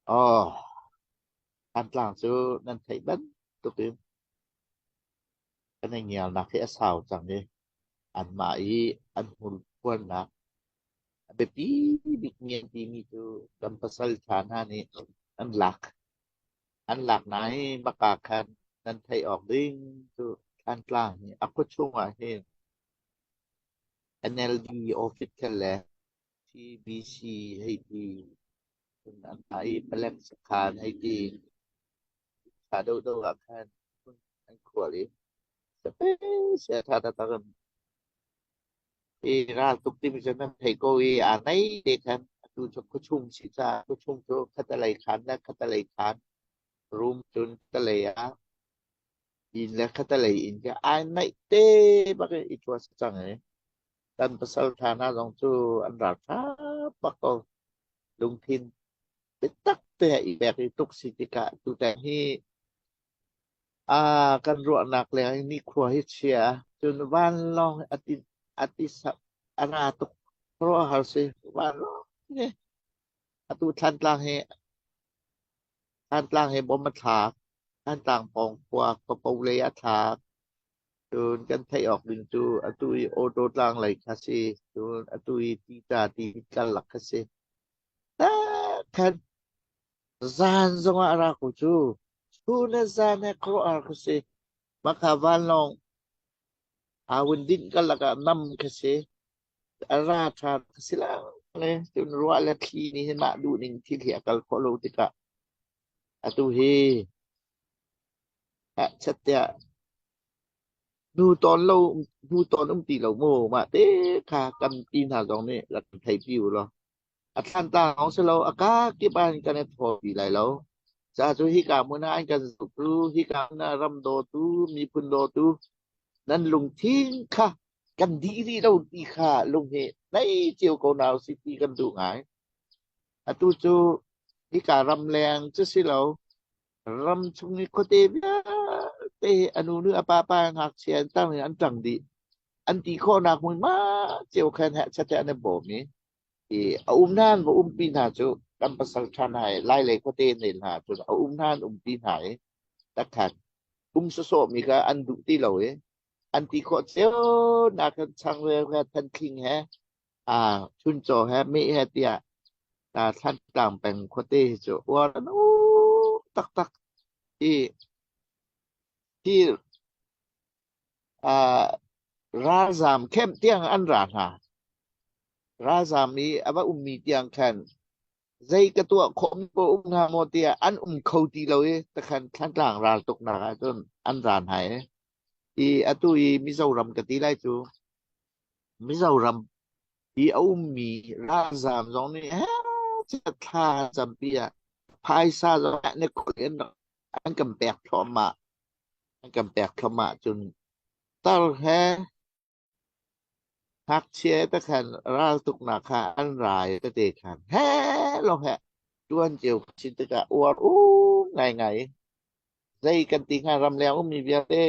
Aw, Thantlang cu nan theih bantukin kan i ngiarnak hi a sau cang i anmah i an hmurphuannak a biapi bikmi an timi cu kan pasal ṭha hna nih an lak. An lak nain maka khan nan theih awk ding cu Thantlang hi a khuachung ah hin NLD office khel le TBC hei ti cun anmah i palek sakhan hei ti ṭha deuhdeuh ah khan an khual i sia ṭha taktak in i raltuk timi cu nan thei ko i aa nei te khan atu cu khuachung si caah khuachung cu khatalei khaan le khatalei khaan room cun kalei ah inn le khatalei inn khi ai naih te bak in i ṭhuat cang i kan pasal ṭha hna zong cu an ralṭha bak ko. Lungthin biatak te i pek i tuk si tikah tutan hi kan ruahnak leng in nikhua hi chia cun vanlawng ati a ra tuk khuaruahhar si vanlawng hi atu Thlantlang hi bom a thlak. Thlantlang pawng khua Khuapo lei a thlak. Cun kan theih awk ding cu atu i auto tlang lei kha si. Cun atu i tita ti karlak kha si. Khan zan zongah a ra ko cu. Chun le zan he khuaruahhar kha si. Maka vanlawng aa vun dinh karlak ah nam kha si. A ra ṭhan kha si lo. Cun ruah le thli nih hin mah duh ning thil hi a kal khawh lo tikah atu hi chat tiah hnu tawn lo hnu tawn um ti lo mu mah te kha kan ti hna zong nih rak kan thei pi u law a thlantlang lawng si lo a ka kip ah kan i thaw pi lai lo ca cu hika hmun ah an kan zohtu hika hmun ah ram dawtu miphun dawtu nan lungthin kha kan dih rih lo ti kha lung hi nei cio ko na si ti kan duh ngai. Atu cu hika ramleng cu si lo ram chung i khuate vialte hi a nu nu a pa pa ngakchia an tang in an ṭang dih. An ti khawhnak hmunhma cio khan hehchat an i bawm i i a um hna an va umpi hna cu kan pasal ṭha hna i Lailei khuate ne hna cun a um hna an umpi hna i takhan um sawsawhmi kha an duh ti lo i an ti khawh cio nak kan changreu he thanthling he chuncaw he meh he tiah Thlantlang peng khuate hi cu uar an um taktak i hi ralzaam camp tiang an ra hna. Ralzaam i a va ummi tiang khan zei ka tuah khawh mi paoh um hnga maw tiah an um kho ti lo i takhan Thlantlang raltuknak ahcun an ra hna i i atu i Mizoram ka ti lai cu Mizoram i a ummi ralzaam zong nih thla campi ah phaisa zong ah ne khul in an kan pek thluahmah an kan pek thluahmah cun tar he ngakchia te khan raltuknak kha an rai tete khan he lo he tuan cio chin tikah uar um ngaingai zei kan ti hnga ramleng ummi vialte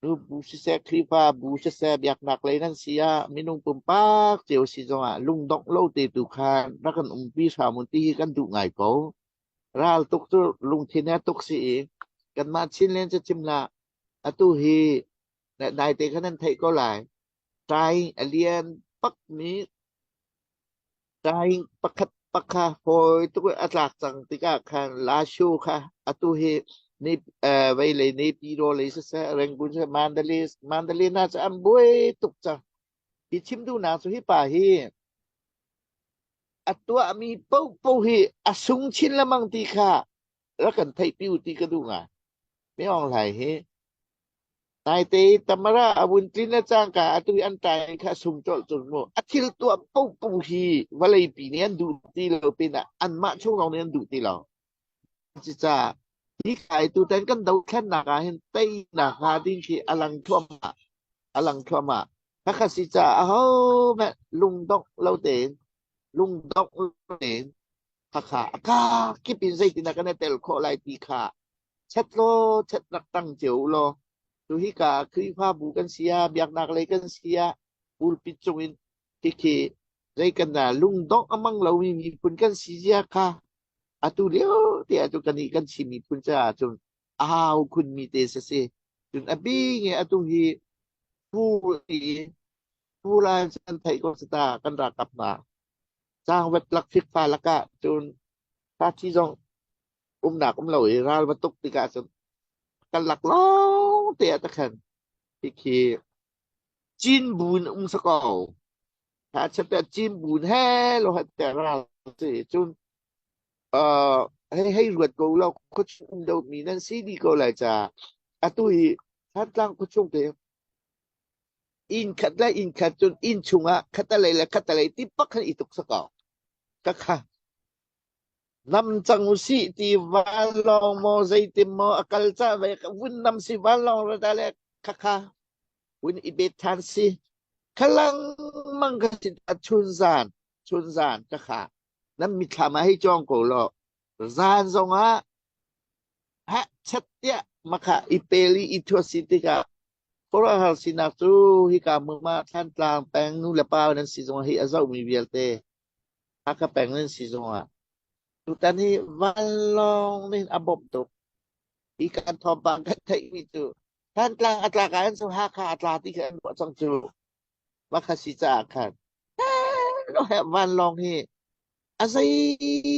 Nu bu siseh, Khrihfa bu siseh, biaknak lei nan si ah minung pumpak cio si zongah lungdongh lo te tu khan rak kan umpi hram u ti hi kan duh ngai ko. Ral tuk cu lungthin he tuk si i kanmah Chinland cu chim hlah. Atu hi naite khan nan theih ko lai. Ṭai a lian bakmi Taing pakhat pakha fawi tuk in a tlak cang tikah khan Lasho kha atu hi ni veilei Naypyidaw lei siseh Rangoon siseh Mandalay Mandalay hna cu an buai tuk cang. Hi chim duhnak cu hi pa hi a tuahmi paohpaoh hi a sung chin lengmang ti kha rak kan theihpi u ti ka duh ngai. Mi Aung Hlaing hi Naite i Tamara a vun tlin le cangka atu i an ṭai kha a sung colh cun mu. A thil tuah paohpaoh hi vawleipi nih an duh ti lo pinah anmah chung lawng nih an duh ti lo. Cucaah hi kai tutan kan dothlennak ah hin teinak hnga ding khi a lang thluahmah. A lang thluahmah. Khakha si caah ahohmanh lungdongh lo tein lungdongh lo tein khakha a kakip in zeitindah kan i tel khawh lai ti kha chet law chet rak tang cio u law tu hika Khrihfabu kan si ah biaknak lei kan si ah pulpit cung in khikhi zei kan lungdongh a mang lomi miphun kan si zia kha. Atu lio te ah cun kannih kan Chin miphun caah cun a hau khunmi te si si. Cun a bing i atu hi Pu i Pu lai can theih ko si ta kan ralkap hna. Cangvat lak fikfa lakah cun party zong umnak um lo i ral va tuk tikah cun kan lak lawng te ah takhan khi Cin bu in um sa ko. Ha chat cin bu he lo hat te ral si cun hei hei ruat ko lo khuachung do mi nan si di ko lai ca atu hi Thantlang khuachung te inn khat le inn khat cun inn chungah khatalei le khatalei ti pak khan i tuk sa ko ka kha nam cang usih ti vanlawng maw zeitin maw a kal ca ve vun nam si vanlawng ra da le khakha vun i bet than si khalang mang ka si chun zan chun zan ka kha nan mithlam ah hei cawng ko law zan zong ah ha chat tiah makha i pel i i thuat si tikah khuaruahhar sinak cu hika hmun ah Thantlang peng nu le pa nan si zong hi a zohmi vialte Hakha peng nan si zong ah tutan hi vanlawng nih a bawmh tuk. Hi kan thawngpang kan theihmi cu Thantlang a tlak ah cu Hakha a tla ti kha an ruah cang cu. Makha si caah khan vanlawng hi a zei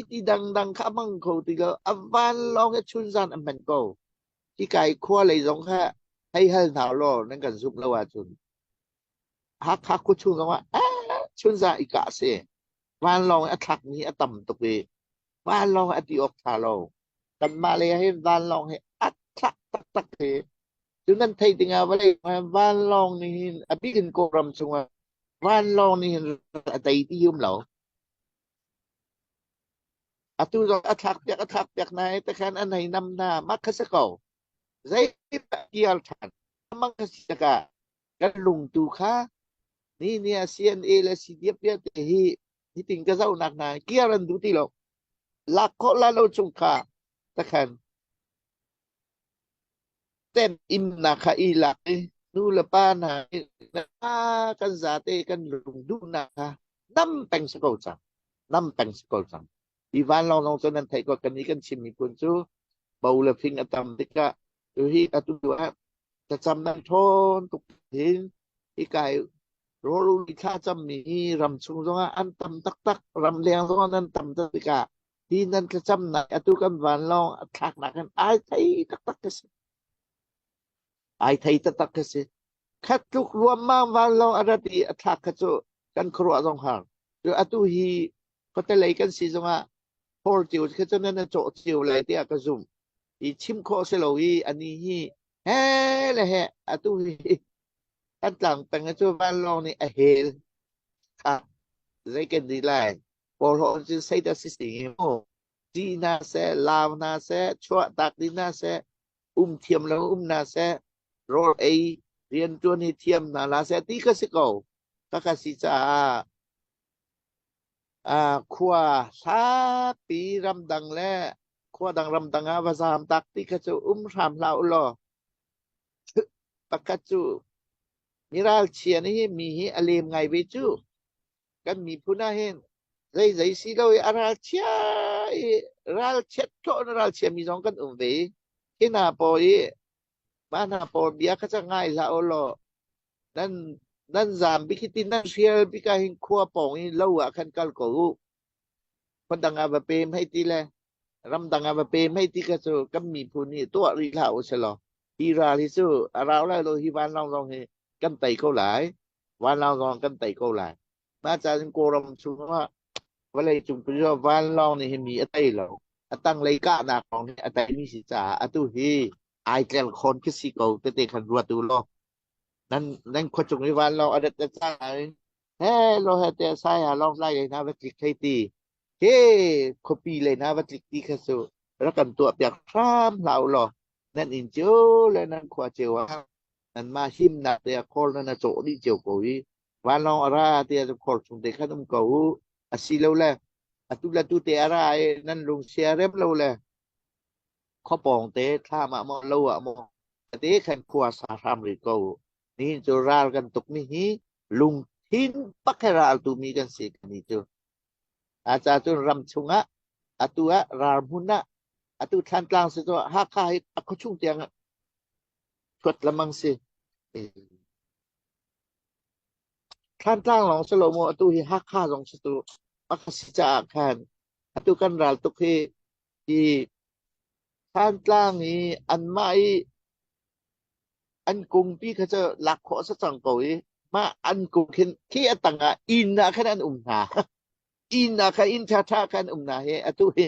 ti dangdang kha a hmang kho ti lo. A vanlawng hi chunzan a hman ko. Hi kai khua lei zong kha hei hal hna law nan kan zumh lo ahcun Hakha khuachung zongah chunza i kah si. Vanlawng a thlakmi a tam tuk i vanlawng a ti awk ṭha lo. Kanmah lei ah hin vanlawng hi a thlak taktak hi. Cu nan theih dingah vawlei vanlawng nih hin a bik in Kawlram chungah vanlawng nih hin a tei ti um lo. Atu zong a thlak piak na i takhan an hei nam hna mah kha si ko. Zeidah tial ṭhan? Mang kha si takah kan lungtu kha ni ni ah CNA le CDF vialte hi hitin ka zohnak hna kiar an duh ti lo. Lak khawh la lo chung kha takhan tem imnak kha i lak i nu le pa hna kan zate kan lung duhnak kha nam peng si ko cang. Nam peng si ko cang. Hi vanlawng zong cu nan theih ko kan i kan Chin miphun cu bo le fing a tam tikah hi atu ah thlacam nan ṭhawn tuk hin hi kai rawl thlacam mi hi ram chung zongah an tam taktak ramleng zongah nan tam tak tikah hi nan thlacamnak atu kan vanlawng a thlaknak hin ai thei taktak ka si ai thei taktak ka si khat tluk ruammang vanlawng a rat i a thlak kha cu kan khuaruah zong har cu atu hi khuate lei kan si zongah hor cio kha cu nan cawh cio lai tiah ka zumh i chim khawh si lo i ani hi he le he atu hi kan tlang peng cu vanlawng nih a hel kha zei kan di lai porhlawh cu sei dah si si mu ti na seh lau na seh chuah tak di na seh um thiam lo um na seh rawl ei rian tuan hi thiam na la seh ti ka si ko ka ka si caah Khua hlapi ramdang le khua dang ramdang ah va zaam tak ti kha cu um hram hlah u law pakhat cu miralchia nih hi mi hi a lem ngai ve cu. Kan miphun ah hin zeizei si lo i a ralchia i ralchiat thawh in ralchia mi zong kan um ve i hi hna pawl i mah hna pawl bia kha cu ngai hlah u law nan nan zaam bik hi ti nan hrial bik ah hin khua pawng i lo ah khan kal ko u. Khuadang ah va pem hei ti le ramdang ah va pem hei ti kha cu kan miphun nih tuah rih hlah u selaw hi ral hi cu a rau lai lo hi vanlawng zong hi kan tei ko lai. Vanlawng zong kan tei ko lai. Mah ca cun Kawlram chungah vawlei cung vanlawng nih hin mi a tei lo. A tanglei kahnak lawng nih a teimi si caah atu hi ai tlel khawn khi si ko tete khan ruat u law nan nan khuachung i vanlawng a rat cang in he lo he te sai ha long lai na va tlik thei ti he khuapi le na va tlik ti kha su rak kan tuah piak hram hlah u law nan inn cio le nan khua cio ah nan ma himnak te ah khawl nan a cawh dih cio ko i vanlawng a ra ti ah khor chung te khan um ko u asi lo le atu le tu te a ra i nan lung sia rem lo le khuapawng te thlam ah maw lo ah maw te khan khua sa hram rih ko. Nihin cu ral kan tuk mi hi lungthin pak he ral tu mi kan si kan ni cu. A ca cun ram chungah Atu ah ralhmun ah atu Thlantlang si cu Hakha hi a khuachung tiang ah thuat lamang si. Thlantlang lawng si lo maw atu hi Hakha zong si tu a si caah khan atu kan ral tuk hi hi Thlantlang i anmah i an kungpi kha cu lak khawh a si cang ko i mah an kung khin khi a tang ah inn ah khan an um hna. Inn ah khan inn ṭhaṭha khan um hna hi atu hi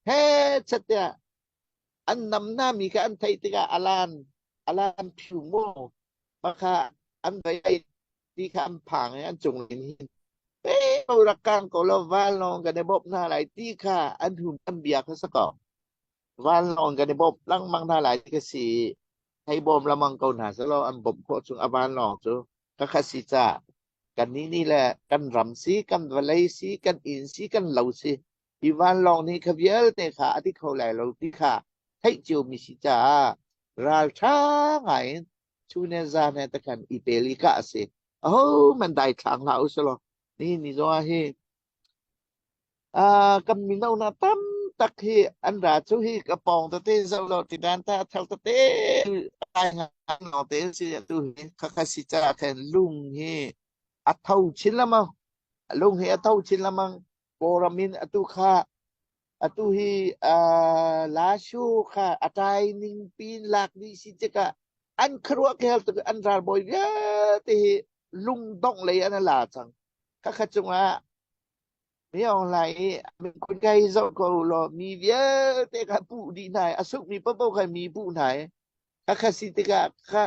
he chat tiah an nam hna mi kha an theih tikah alan alan phiu mu makha an vei ti kha an phang i an cung in hin pe ko rak kang ko lo vanlawng kan i bawmh hna lai ti kha an hum an bia kha si ko. Vanlawng kan i bawmh lengmang hna lai ti ka si i hei bawm lengmang ko hna selaw an bawmh khawh chung a vanlawng cu ka kha si ca kannih nih le kan ram si kan vawlei si kan inn si kan lo si hi vanlawng nih kha vialte kha a ti kho lai lo ti kha theih ciomi si caah ralṭha ngai in chun he zan he takhan i pel i kah a si. Ahohmanh daithlang hlah usih law nihin ni zongah hi kan mino hna tam tak hi an ra cu hi ka pawng tete zoh lo ti dan ta thal tete ai nga te si tu hi khakha si ca khan lung hi a tho chin lamang lung hi a tho chin lamang Kawlram in atu kha atu hi Lashu kha a tai ning pin lak dih si tikah an khuaruah khel tuk an ralbawi vialte hi lungdongh lei an la cang. Khakha cungah mi Aung Hlaing i kun kai zoh ko law mi vialte kha puh dih hna i a sukmi paohpaoh kha mi puh hna i khakha si tikah kha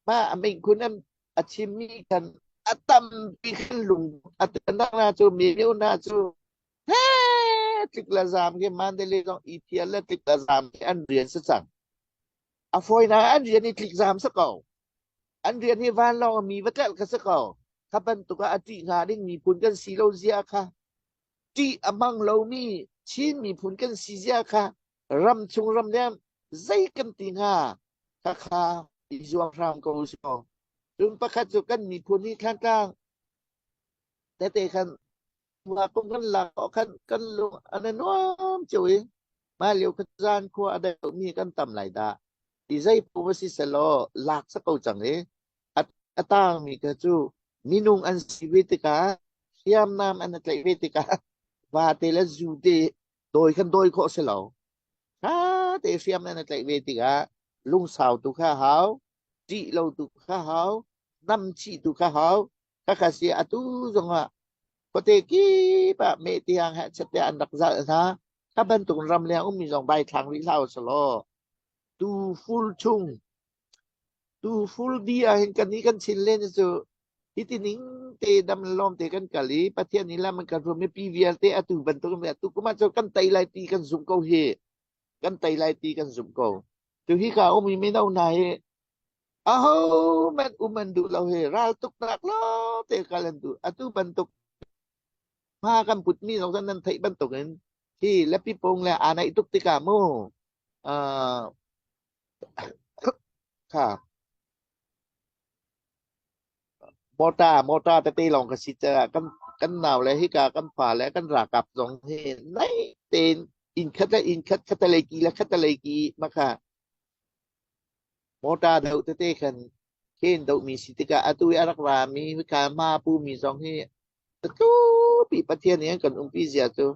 mah a meikhun a chimmi khan a tampi khan lung a tanak na cu mi na cu he tlik la zam khi Mandalay zong i thial le tlik la zam khi an rian si cang. A fawinak an rian i tlik zam si ko. An rian hi vanlawng mi va tlelh kha si ko. Kha bantuk ah a ṭih hnga ding miphun kan si lo zia kha ṭih a hmang lomi Chin miphun kan si zia kha ram chung ram leng zei kan ti hnga khakha i zuam hram ko usih. Cun pakhat cu kan miphun hi Thlantlang tete khan Mah kum kan lak ah khan kan lung an i nuam cio i mah lio kha zan khua a deuhmi kan tam lai dah. Ti zei pu va si selaw lak sa ko cang i a tangmi kha cu minung an si ve tikah hriamnam an i tlaih ve tikah vate le zu te dawi khan dawi khawh si lo. Ṭha te hriam an i tlaih ve tikah lungsau tu kha hau, ṭih lo tu kha hau, namchih tu kha hau. Khakha si atu zongah khuate kip ah meh tiang he chet te an rak zalh hna. Kha bantuk ram leng ummi zong bai thlang rih hlah usalaw. Tu ful chung tu ful di ah hin kan ni kan chin len cu hiti ning te dam lawm te kan kal i Pathian nih lam an kan hruai mipi vialte atu bantuk atu kuma cu kan tei lai ti kan zumh ko hi kan tei lai ti kan zumh ko tu hi ka um i mino hna hi Ahohmanh um an duh lo hi raltuknak lawngte kal an duh. Atu bantuk hma kan putmi zong cu nan theih bantukin hi Lepipung le aa naih tuk tikah mu uh, kha mortar mortar tete lawng ka si caah kan kan nau le hika kan fa le kan ralkap zong hi naih tein inn khat le inn khat khatalei ki le khatalei ki makha Mortar deuh tete khan khen dohmi si tikah atu i a rak rami hika hma pumi zong hi atupi Pathian nih an kan umpi zia cu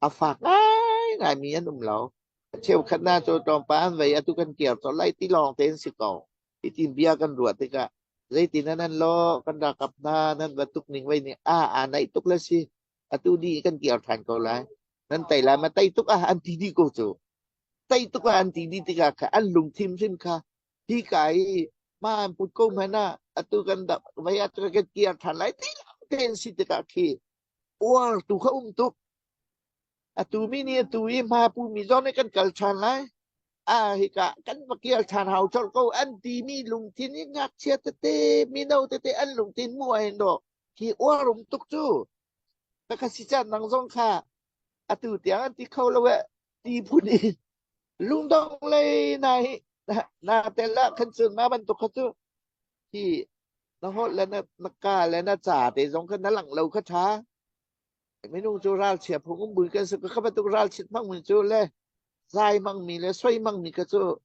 a fak ngaingaimi an um lo. Cheukhat hna cu tlawmpal an vei atu kan kir colh lai ti lawng tein si ko. Hitin bia kan ruah tikah zeitin nan lo kan ralkap hna nan va tuk ning vei ning a aa naih tuk le si atu ni kan kir ṭhan ko lai. Nan tei lai ma tei tuk ah an ti dih ko cu. Tei tuk ah an ti dih tikah kha an lungthin hrim kha hi ka i ma an put ko hmanh ah atu kan dap vai ah kan kir ṭhan lai ti tein si tikah khi uar tu kha um tuk. Atu mi nih atu i hma pu mi zong nih kan kal ṭhan lai. A hika kan va kir ṭhan hau colh ko an timi lungthin i ngakchia tete mino tete an lungthin mu ah hin dawh hi uar um tuk cu. Ka si caan nang zong kha atu tiang an ti kho lo eh ti phun in lungdong lei na hi na tel ah khan cun ma bantuk kha cu hi na holh le na ka le na ca te zong kha na langh lo kha ṭha. Minung cu ralchia phung um bui kan si. Kha bantuk ralchit hmangmi cu le zai hmangmi le soi hmangmi ka cu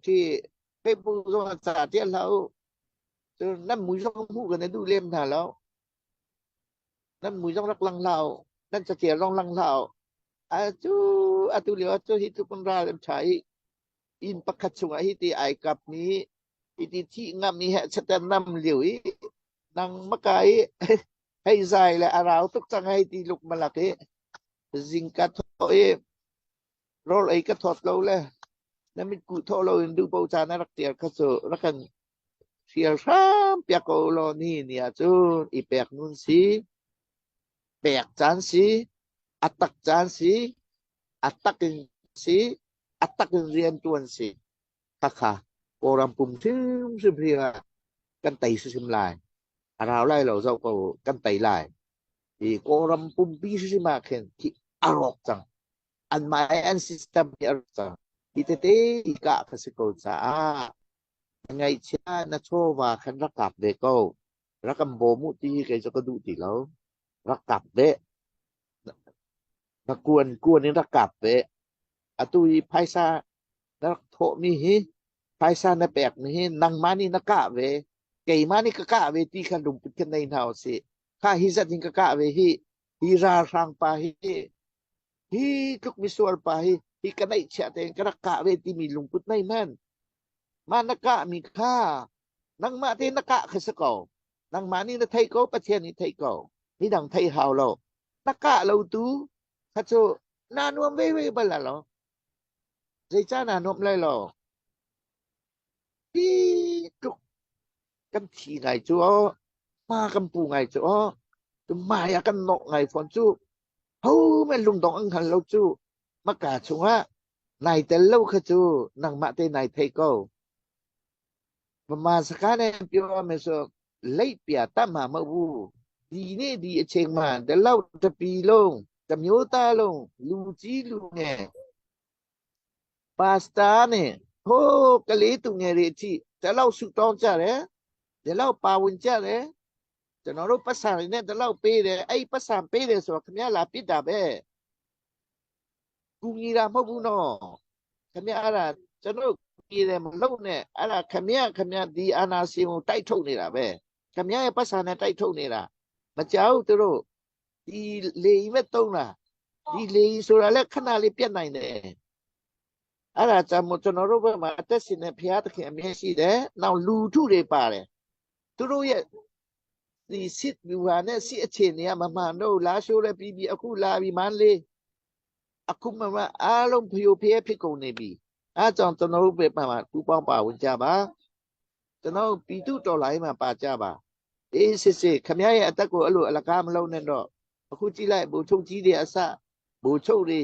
khi Facebook zong ah ca tial hlah u. Cun nan mui zong hmuh kan i duh lem hna lo. Nan mui zong rak lang hlah u. Nan catial zong lang hlah u. Atu atu lio ah cu hi tluk in ral an ṭha i inn pakhat chungah hi ti ai kap mi hi ti thih ngam i heh chater nam lio i nang maka i hei zai le a rau tuk cang hei ti luk malak i zingka thawh i rawl ei ka thawt lo le na mitkuh thawh lo in duh bo ca na rak tial kha cu rak kan hrial hram piak ko law ni ni ah cun i pek nun si pek caan si a tak caan si a tak in si a tak in rian tuan si khakha Kawlram pum hrimhrim hi kan tei hrimhrim lai a rau lai lo zoh ko kan tei lai i Kawlram pumpi hrimhrim ah khin khi a rawk cang anmah an system hi a rawk cang hi tete i kah kha si ko caah na ngaihchia na chawva khan rak kap ve ko rak kan bawm u ti hi kei cu ka duh ti lo rak kap ve na kuan kuan in rak kap ve atu i phaisa na rak thawhmi hi phaisa na pekmi hi nangmah nih na kah ve keimah nih ka kah ve ti kha lungput kha nei hna usih kha hi zat in ka kah ve hi hi ralhrang pa hi hi tluk misual pa hi hi ka neihchiah tein ka rak kah ve timi lungput nei man mah na kahmi kha nangmah te na kah kha si ko nangmah nih na theih ko Pathian nih theih ko midang theih hau lo na kah lo tu kha cu naa nuam ve ve bal lo zeicah naa nuamh lai lo hi tluk kan thi ngai cu aw hma kan pu ngai cu aw tu mai ah kan nok ngai fawn cu ho men lungdong an hngal lo cu maka chungah nai tel lo kha cu nangmah te nai thei ko Mama saka ne pyo me so lei pia ta ma ma wu di ne di a cheng ma de lau ta pi long ta myo ta long lu chi lu nge pasta ne ho ka le tu nge re chi ta lau su tong cha re de lau pa win cha re ကျွန်တော်တို့ပတ်စံတွေနဲ့ဒီလောက်ပေးတယ်အဲ့ပတ်စံပေးတယ်ဆိုတော့ခင်ဗျားလာပစ်တာပဲကူညီတာမဟုတ်ဘူးနော်ခင်ဗျားအဲ့ဒါကျွန်တော်ညီတယ်မလုပ်နဲ့အဲ့ဒါခင်ဗျားခင်ဗျားဒီအာနာရှင်ကိုတိုက်ထုတ်နေတာပဲခင်ဗျားရဲ့ပတ်စံနဲ့တိုက်ထုတ်နေတာမကြောက်သူတို့ဒီလေကြီးမဲ့တုံးတာဒီလေကြီးဆိုတာလည်းခဏလေးပြတ်နိုင်တယ်အဲ့ဒါကြောင့်မို့ကျွန်တော်တို့ဘက်မှာအသက်ရှင်တဲ့ဘုရားသခင်အမြဲရှိတယ်နောက်လူထုတွေပါတယ်သူတို့ရဲ့ဒီစစ်လူဟာနဲ့စစ်အခြေအနေကမမှန်တော့လာရှိုးလဲပြီးပြီးအခုလာပြီးမန်းလေးအခုမှမအားလုံးဖျို့ဖျဲဖြစ်ကုန်နေပြီအဲကြောင့်ကျွန်တော်တို့ဘက်မှာပူပေါင်းပါဝင်ကြပါကျွန်တော်ပြည်သူတော်လိုင်းမှာပါကြပါအေးစစ်စစ်ခမရဲ့အသက်ကိုအဲ့လိုအလကားမလုပ်နဲ့တော့အခုကြည့်လိုက်ဘူချုပ်ကြီးတွေအစဘူချုပ်တွေ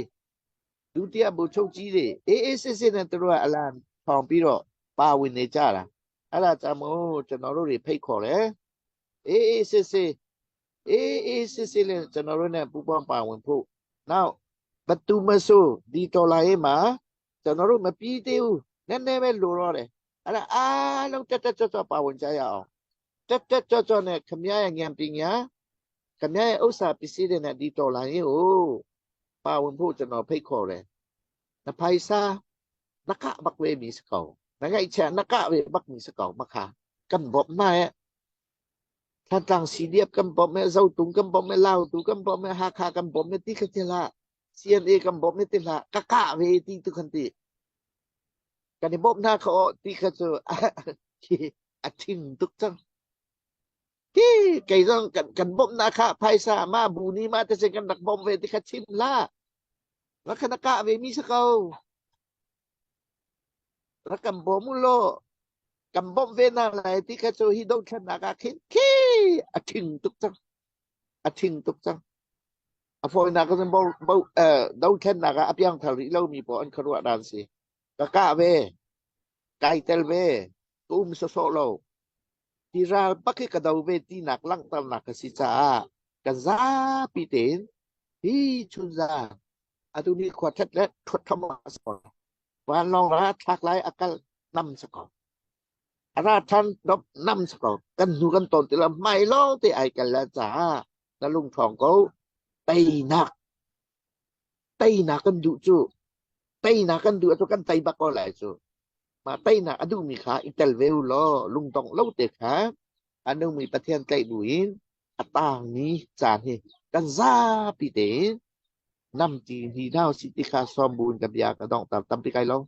ဒုတိယဗိုလ်ချုပ်ကြီးတွေအေးအေးစစ်စစ်နဲ့သူတို့ကအလံထောင်ပြီးတော့ပါဝင်နေကြတာအဲ့ဒါကြောင့်မို့ကျွန်တော်တို့တွေဖိတ်ခေါ်တယ်အေးအေးစစ်စစ်အေးအေးစစ်စစ်နဲ့ကျွန်တော်တို့ ਨੇ ပူးပေါင်းပါဝင်ဖို့နောက်ဘသူမဆိုဒီတော်လာရေးမှာကျွန်တော်တို့မပြီးသေးဘူးနည်းနည်းပဲလိုတော့တယ်အဲ့ဒါအားလုံးတက်တက်ကြွကြွပါဝင်ကြရအောင်တက်တက်ကြွကြွနဲ့ခမရရဲ့ဉာဏ်ပညာခမရရဲ့ဥစ္စာပစ္စည်းတွေနဲ့ဒီတော်လာရေးကို ပါဝင်ဖို့ကျွန်တော်ဖိတ်ခေါ်တယ်။နဖိုင်စာနကဘက်ဝေမီစကောနငိုင်ချာနကဝေဘက်မီစကောမခါကန်ဘော့နာထန်တန်းစီဒီအကန်ဘော့မဲဇောတုံကန်ဘော့မဲလောတူကန်ဘော့မဲဟာခါကန်ဘော့မဲတိခတိလာ CNA ကန်ဘော့မဲတိလာကကဝေတိတုခန်တိကန်ဘော့နာခေါတိခချအထင်တုက Hi kei zong kan kan bawmhnak kha phaisa mah bu nih mah te kan rak bawmh ve ti kha chim hlah. Rak kha na kah ve mi si ko. Rak kan bawm u law kan bawmh ve na lai ti kha cu hi dothlennak ah khin khi a thing tuk cang. A thing tuk cang. A fawinak cun bo, bo, eh, dothlennak ah a piangthar rih lomi pawl an khuaruah dan si. Ka kah ve, kai tel ve, ka um sawsawh lo. Hi ral bak hi ka do ve tinak langhternak a si caah kan zapi tein hi chunzan atu ni khua ṭhat le ṭhuat tham a si ko. Vanlawng ra thlak lai a kal nam si ko. A ra ṭhan dop nam si ko. Kan hnu kan ton ti lo hmai lawng te ai kal la caah Na lung ṭhawng ko. Teinak. Teinak kan duh cu. Teinak kan duh cu kan tei bak ko lai cu. Mah teinak a duhmi kha i tel ve u law lungdongh lo te kha a nungmi Pathian tlaih buin a taangmi caan hi kan zapi tein namti hni hna usih ti kha sawm buin ka bia ka donghter. Tampi kai lo.